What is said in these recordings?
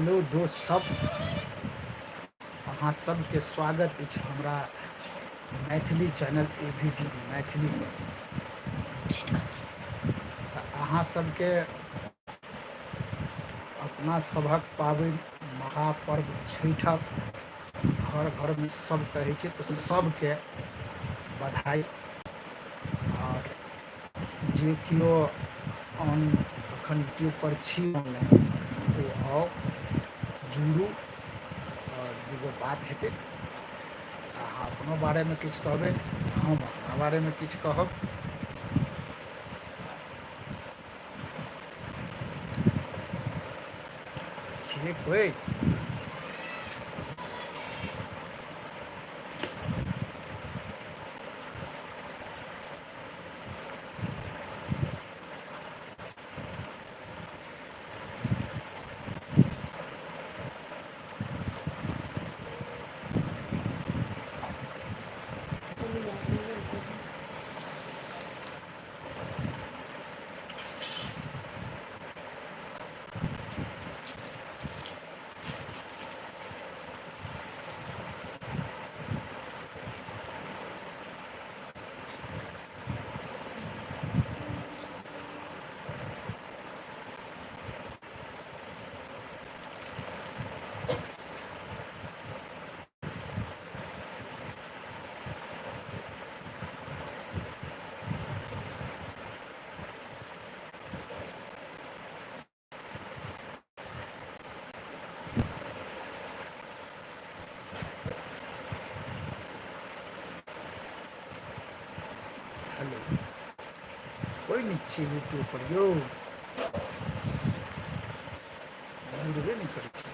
Hello दोस्त सब, अहाँ सबके स्वागत अछि हमरा Maithili channel A V D Maithili पर। तऽ अहाँ सबके अपना सभक पाबनि महापर्व छठिक घर घरमे सब कहै छै तऽ सबके बधाई। आओर जे केओ ऑन अखन यूट्यूब पर छी ऑनलाइन ओ आउ जुड़ू आओर दूगो बात हेतै। अहाँ अपनो बारेमे किछु कहबै, हम अपना बारेमे किछु कहब। छियै कोइ? हेलो, कोइ नहि छियै यूट्यूब पर यौ, जुड़बे नहि करै छै।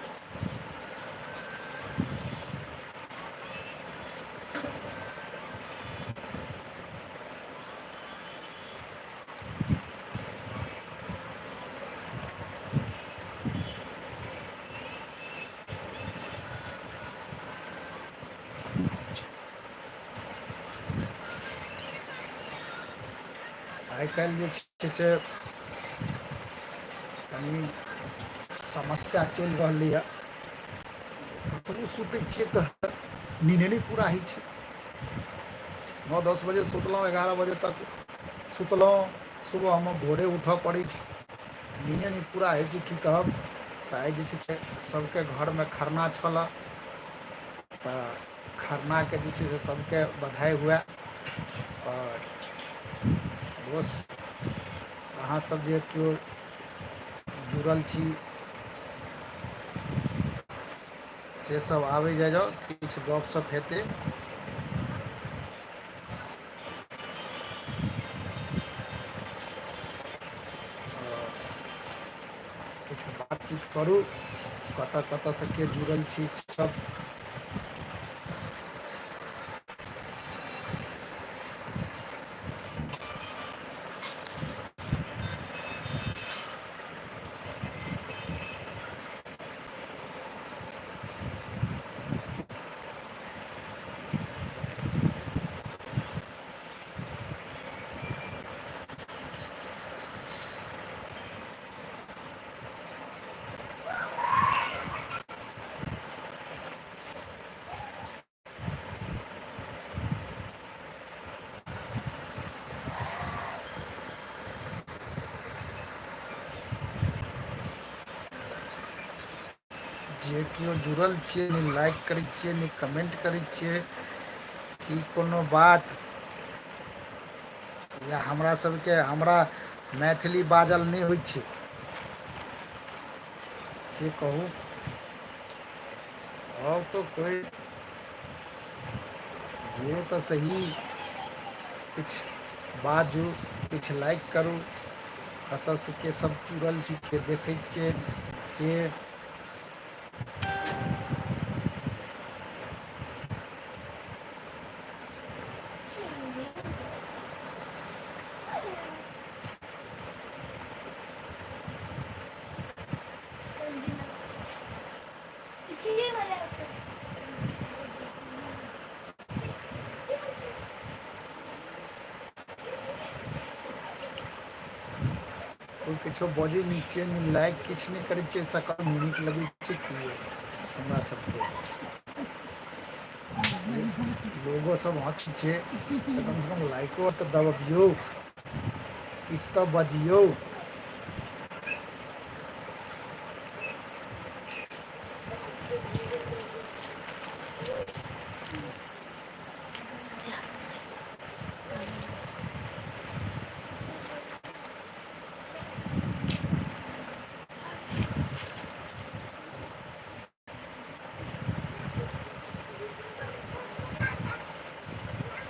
आइ काल्हि जे छै से कनि समस्या चलि रहलैए। कतबो सुतै छियै तऽ नींदे नहि पूरा होइ छै। 9-10 बजे सुतलहुँ, 11 बजे तक सुतलहुँ, सुबहमे भोरे उठऽ पड़ै छै, नींदे नहि पूरा होइ छै, की कहब। तऽ आइ जे छै से सबके घरमे खरना छलऽ, तऽ खरनाके जे छै से सबके बधाई हुए। आओर दोस्त अहाँ सब जे केओ जुड़ल छी से सब आबै जाइ जाउ, किछु गपशप हेतै। किछु बातचीत करू, कतऽ कतऽसँ के जुड़ल छी सब। जे केओ जुड़ल छियै नहि लाइक करै छियै नहि कमेंट करै छियै, की कोनो बात? या हमरा सबके हमरा मैथिली बाजल नहि होइ छै से कहू? आउ तऽ कोइ जुड़ू तऽ सही, किछु बाजू, किछु लाइक करू। कतऽसँ के सब जुड़ल छी, के देखै छियै से। कोइ किछो बजै नहि छियै, नहि लाइक किछु नहि करै छियै। शकल नहि नीक लगै छै की यौ हमरा सबके? लोगो सब हँसै छै तऽ कमसँ कम लाइको तऽ दबबियौ, किछु तऽ बजियौ।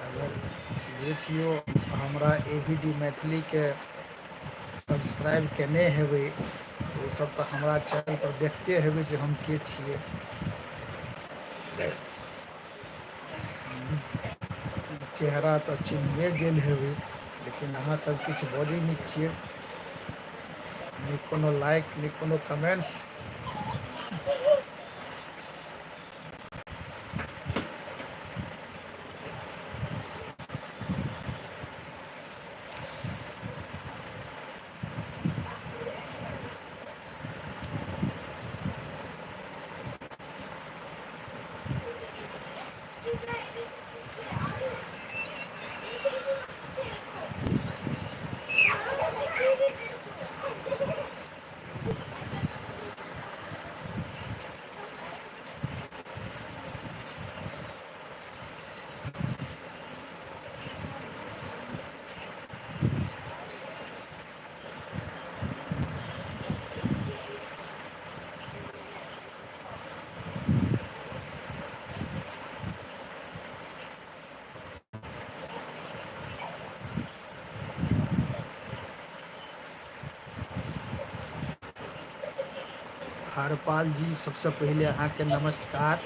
अगर जे केओ हमरा ए वी डी मैथिलीके सब्सक्राइब केने हेबै तऽ ओसभ तऽ हमरा चैनलपर देखते हेबै जे हम के छियै। चेहरा तऽ चिन्हिए गेल हेबै, लेकिन अहाँसभ किछु बजै नहि छियै, नहि कोनो लाइक नहि कोनो कमेंट्स। हरपाल जी, सबसँ पहिले अहाँके नमस्कार।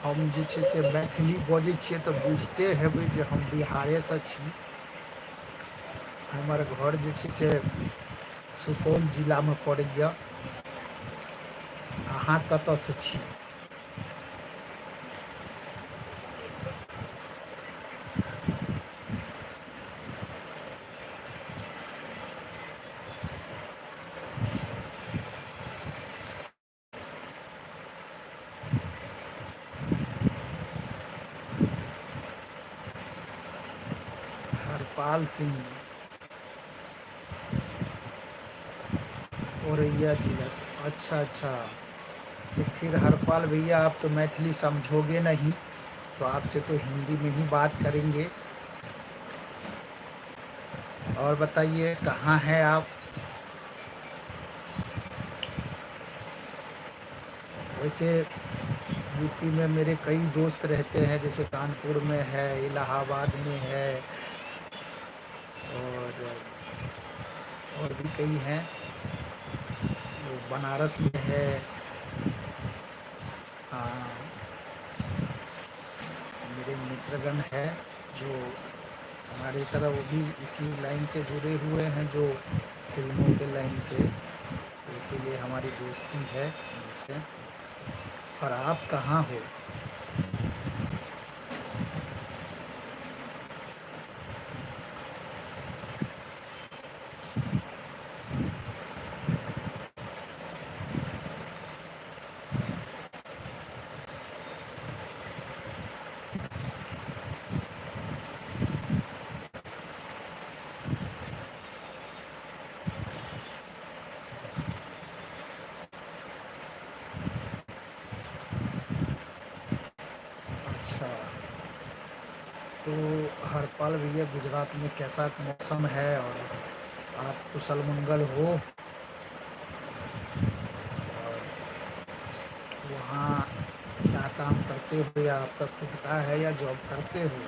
हम जे छै से मैथिली बजै छियै तऽ बुझिते हेबै जे हम बिहारेसँ छी। हमर घर जे छै से सुपौल जिलामे पड़ैए। अहाँ कतयसँ छी? हरपाल सिंह औरैया जिला से। अच्छा अच्छा, तो फिर हरपाल भैया आप तो मैथिली समझोगे नहीं, तो आपसे तो हिंदी में ही बात करेंगे। और बताइए कहाँ हैं आप? वैसे यूपी में मेरे कई दोस्त रहते हैं, जैसे कानपुर में है, इलाहाबाद में है और भी कई हैं, वो बनारस में है। हाँ, मेरे मित्रगण हैं जो हमारी तरह वो भी इसी लाइन से जुड़े हुए हैं, जो फिल्मों के लाइन से, तो इसीलिए हमारी दोस्ती है उनसे। और आप कहाँ हो? अच्छा, तो हरपाल भैया गुजरात में कैसा मौसम है और आप कुशल मंगल हो? और वहाँ क्या काम करते हो, या आपका खुद का है या जॉब करते हो?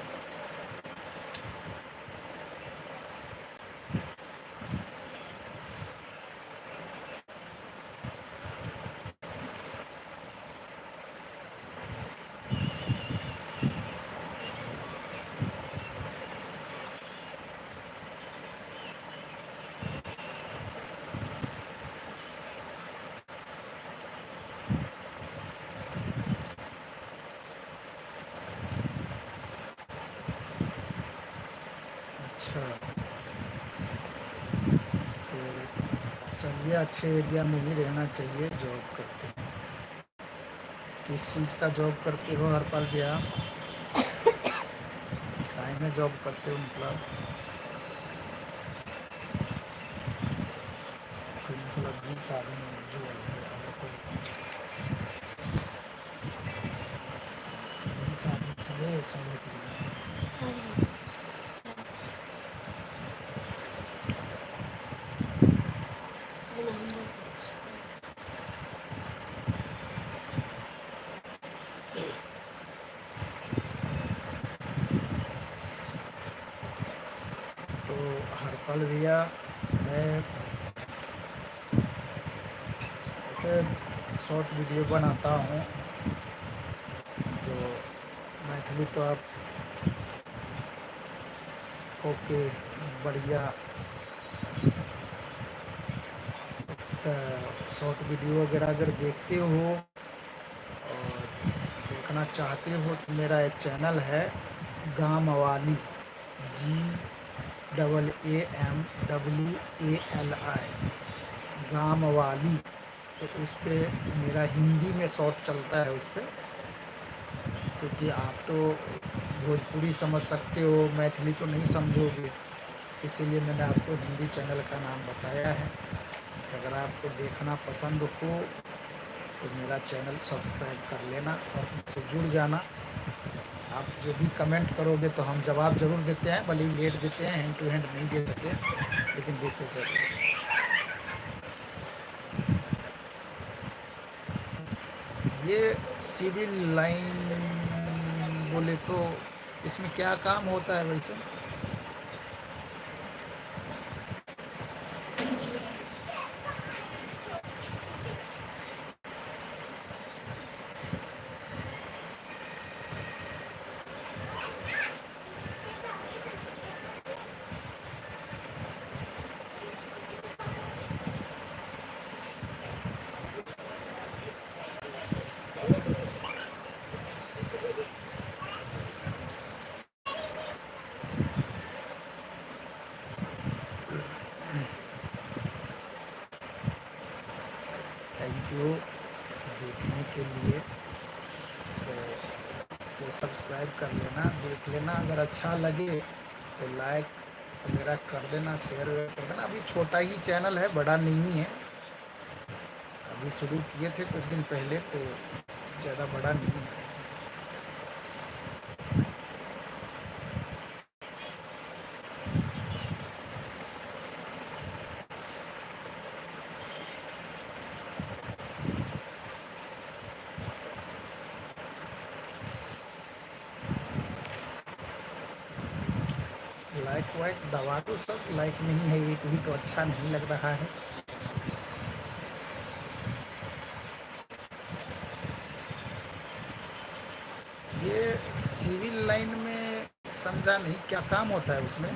अच्छा, तो चलिए, अच्छे एरिया में ही रहना चाहिए। जॉब करते हैं, किस चीज़ का जॉब करते हो हरपाल भैया? काय में जॉब करते हो? मतलब 20 आदमी जुड़ल है, 20 आदमी छलै समेट लिअ। तो हरपाल भैया, मैं ऐसे शॉर्ट वीडियो बनाता हूँ, जो मैथिली तो आप ओके बढ़िया शॉर्ट वीडियो वगैरह अगर देखते हो और देखना चाहते हो तो मेरा एक चैनल है गामवाली, GAAMWALI, गामवाली। तो उस पर मेरा हिंदी में शॉर्ट चलता है उस पर, क्योंकि आप तो भोजपुरी समझ सकते हो, मैथिली तो नहीं समझोगे, इसीलिए मैंने आपको हिंदी चैनल का नाम बताया है। तो अगर आपको देखना पसंद हो तो मेरा चैनल सब्सक्राइब कर लेना और मुझसे जुड़ जाना। आप जो भी कमेंट करोगे तो हम जवाब ज़रूर देते हैं, भले ही लेट देते हैं, हैंड टू हैंड नहीं दे सके, लेकिन देते ज़रूर। ये सिविल लाइन बोले तो इसमें क्या काम होता है वैसे? Thank you देखने के लिए। तो वो सब्सक्राइब कर लेना, देख लेना, अगर अच्छा लगे तो लाइक वगैरह कर देना, शेयर वगैरह कर देना। अभी छोटा ही चैनल है, बड़ा नहीं है, अभी शुरू किए थे कुछ दिन पहले, तो ज़्यादा बड़ा नहीं है। लाइक वाइक दबा दो सब, लाइक नहीं है एक भी तो अच्छा नहीं लग रहा है। ये सिविल लाइन में समझा नहीं क्या काम होता है उसमें।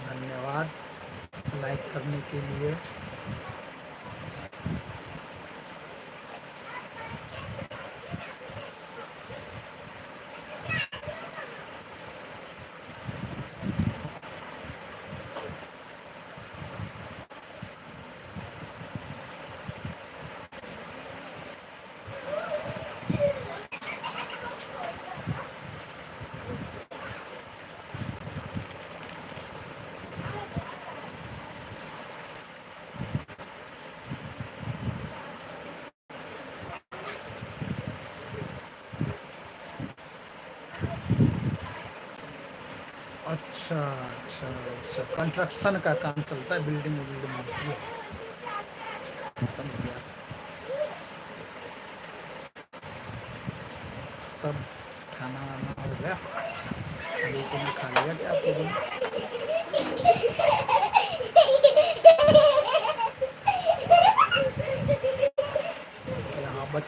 धन्यवाद लाइक करने के लिए। अच्छा अच्छा अच्छा, कंस्ट्रक्शन का काम चलता है, बिल्डिंग बिल्डिंग होती है, समझ गया। तब खाना वाना हो गया, बेटे ने खा लिया क्या आप लोगों ने?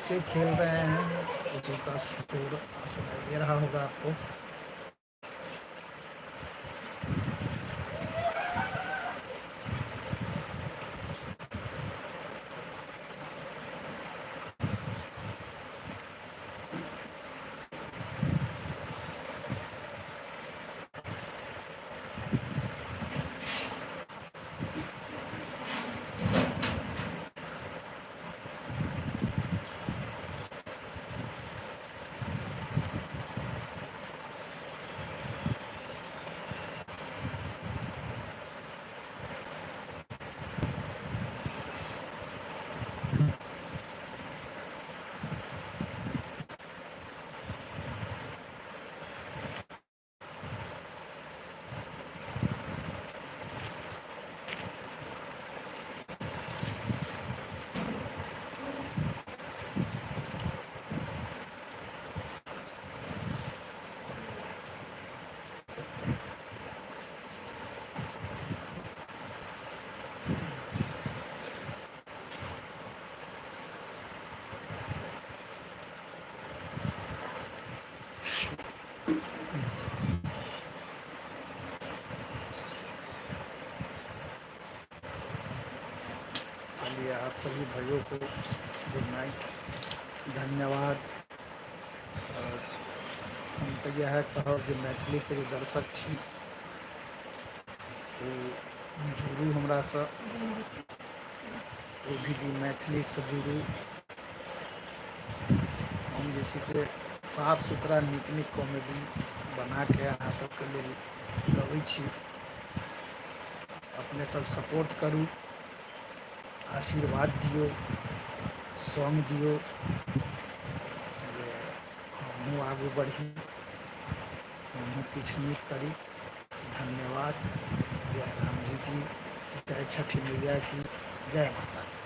बच्चे खेल रहे हैं, उसी का शोर सुनाई दे रहा होगा आपको। चलिए आप सभी भाइयों को गुड नाइट, धन्यवाद। और हम तऽ इएह कहब जे मैथिलीके जे दर्शक छी ओ जुड़ू हमरासँ, ए भी डी मैथिलीसँ जुड़ू। हम जे छै से साफ सुथरा नीक नीक कॉमेडी बनाके अहाँ सबके लेल लबै छी। अपने सब सपोर्ट करू, आशीर्वाद दियौ, सङ्ग दियौ जे हमहूँ आगू बढ़ी, हमहूँ किछु नीक करी। धन्यवाद। जय राम जी की जय, छठि मैया की जय, माता दी।